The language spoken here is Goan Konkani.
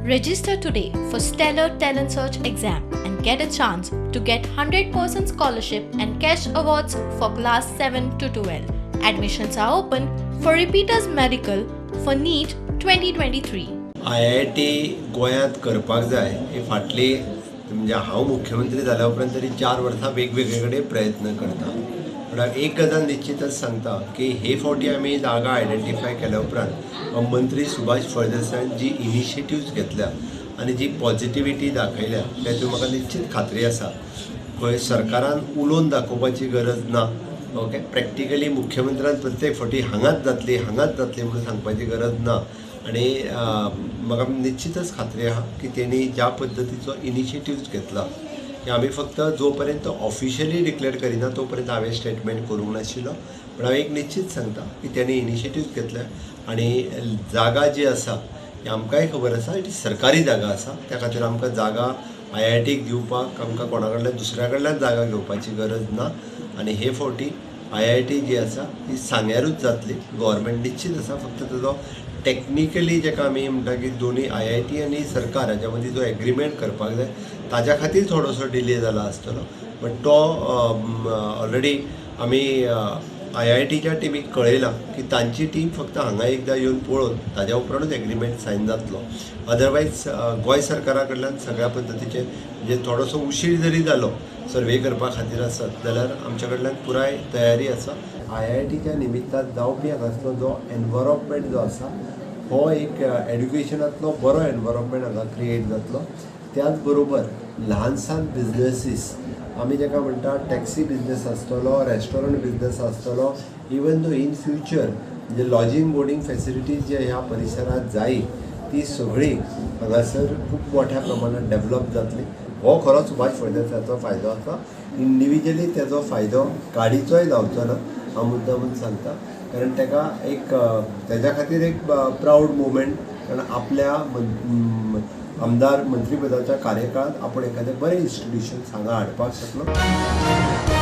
Register today for Stellar Talent Search exam and get a chance to get 100% scholarship and cash awards for class 7 to 12. Admissions are open for repeaters medical for NEET 2023. IIT गोंयांत करपाक जाय ही फाटली म्हणजे हांव मुख्यमंत्री जाल्या उपरांत तरी 4 वर्सां वेगवेगळे कडेन प्रयत्न करता. पूण एक गजाल निश्चितच सांगता की हे फावटी आमी जागा आयडेंटिफाय केल्या उपरांत मंत्री सुभाष फळदेसायान जी इनिशिएटिव्ज घेतल्या आनी जी पॉझिटिविटी दाखयल्या तातूंत म्हाका निश्चित खात्री आसा खंय सरकारान उलोवन दाखोवपाची गरज ना. ओके, प्रॅक्टिकली मुख्यमंत्र्यान प्रत्येक फावटी हांगाच जातली हांगाच जातली म्हणून सांगपाची गरज ना. आनी म्हाका निश्चितच खात्री आहा की तेणी ज्या पद्दतीचो इनिशिएटिव्ज घेतला की आमी फक्त जो पर्यंत ऑफिशियली डिक्लेअर करिना तो पर्यंत हांवें स्टेटमेंट करूंक नाशिल्लो. पूण हांव एक निश्चित सांगता की तेणी इनिशिएटिव्ज घेतल्या आनी जागा जी आसा ही आमकांय खबर आसा, ती सरकारी जागा आसा. त्या खातीर आमकां जागा आयआयटीक दिवपाक आमकां कोणा कडल्यान दुसऱ्या कडल्यान जागा घेवपाची गरज ना. आनी हे फावटी आयआयटी जी आसा ती सांग्यारूच जातली. गव्हर्मेंट निश्चित आसा, फक्त ताजो टॅक्निकली जेका आमी म्हणटा की दोनूय आयआयटी आनी सरकार हाच्या मदीं जो एग्रीमेंट करपाक जाय ताज्या खातीर थोडोसो डिले जाला आसतलो. बट तो ऑलरेडी आमी आयआयटीच्या टिमीक कळयलां की तांची टीम फक्त हांगा एकदां येवन पळोवन ताज्या उपरांतूच एग्रीमेंट सायन जातलो. अदरवायज गोंय सरकारा कडल्यान सगळ्या पद्दतीचे म्हणजे थोडोसो उशीर जरी जालो सर्वे करपा खातीर आसत जाल्यार आमच्या कडल्यान पुराय तयारी आसा. आयआयटीच्या निमित्तान जावपी हांगासलो जो एनवायरोमेंट जो आसा हो एक एड्युकेशनांतलो बरो एनवायरोमेंट हांगा क्रिएट जातलो. त्याच बरोबर ल्हान सान बिजनसीस आमी जेका म्हणटा टॅक्सी बिजनस आसतलो, रेस्टॉरंट बिजनस आसतलो, इवन दो इन फ्युचर म्हणजे लॉजींग बोर्डिंग फॅसिलिटीज जे ह्या परिसरांत जायी ती सगळी हांगासर खूब मोठ्या प्रमाणात डेवलप जातली. हो खरो सुभाष फळदेसायाचो फायदो आसा. इंडिविज्युअली तेजो फायदो गाडीचोय जावचो ना हांव मुद्दामून सांगता, कारण ताका एक तेज्या खातीर एक प्रावड मुवमेंट, कारण आपल्या आमदार मंत्रीपदाच्या कार्यकाळात आपण एखादें बरें इन्स्टिट्यूशन हांगा हाडपाक शकलो.